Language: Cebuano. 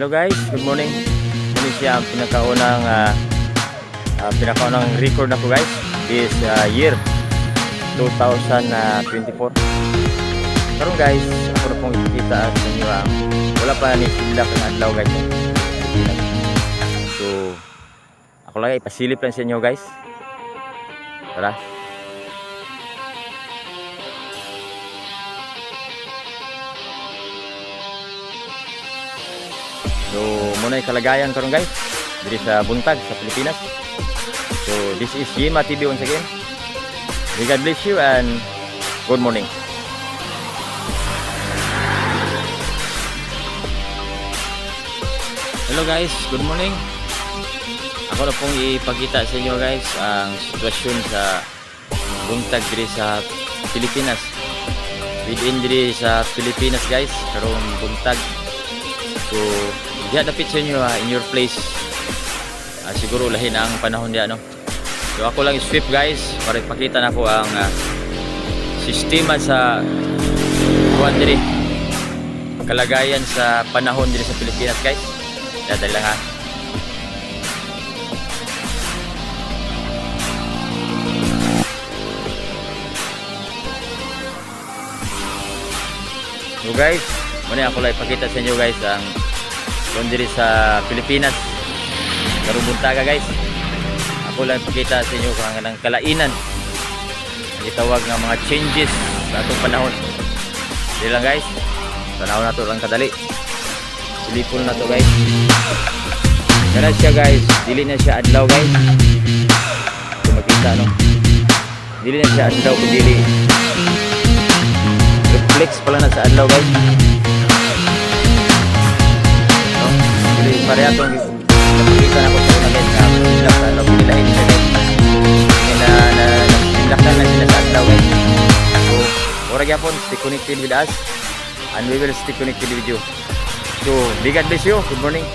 Hello guys, good morning. Ini siya ang pinakaunang record nako guys this year 2024. Karon guys, ako na pong ipakita sa inyo ang wala pa ni sila kang adlaw guys, eh. Pilipinas. So, ako lang ipasilip lang sa inyo guys. Tara. So, muna yung kalagayan karon guys diri sa buntag sa Pilipinas. So, this is Yema TV once again. May God bless you and good morning. Hello guys, good morning. Ako na pong ipakita sa inyo guys ang sitwasyon sa buntag diri sa Pilipinas. Within diri sa Pilipinas guys, karong buntag. So, diha dapit sa inyo ha, in your place. Ah, siguro lahi na ang panahon diha, no. So ako lang i-sweep guys para ipakita nako ang sistema sa kuan diri, kalagayan sa panahon diri sa Pilipinas guys. Dali lang ha. So guys, muna ako lang ipakita sa inyo guys ang kuan diri sa Pilipinas. Karong buntaga guys. Ako lang ipakita sa inyo kung ang kanang kalainan ang gitawag nga mga changes sa atong panahon. Dili lang guys. Panahon nato lang kadali. Silipon na to guys. Kana siya guys, dili na siya adlaw guys. Kung makita, no. Dili na siya adlaw kun dili reflex pala na sa adlaw guys. No? Dili pareha tong napakita na ko sa una guys nga sila sa adlaw, pinilahin siya guys. Kaya na na na sila sa adlaw guys. So, ora gyapon, stay connected with us and we will stay connected with you. So, may God bless you. Good morning.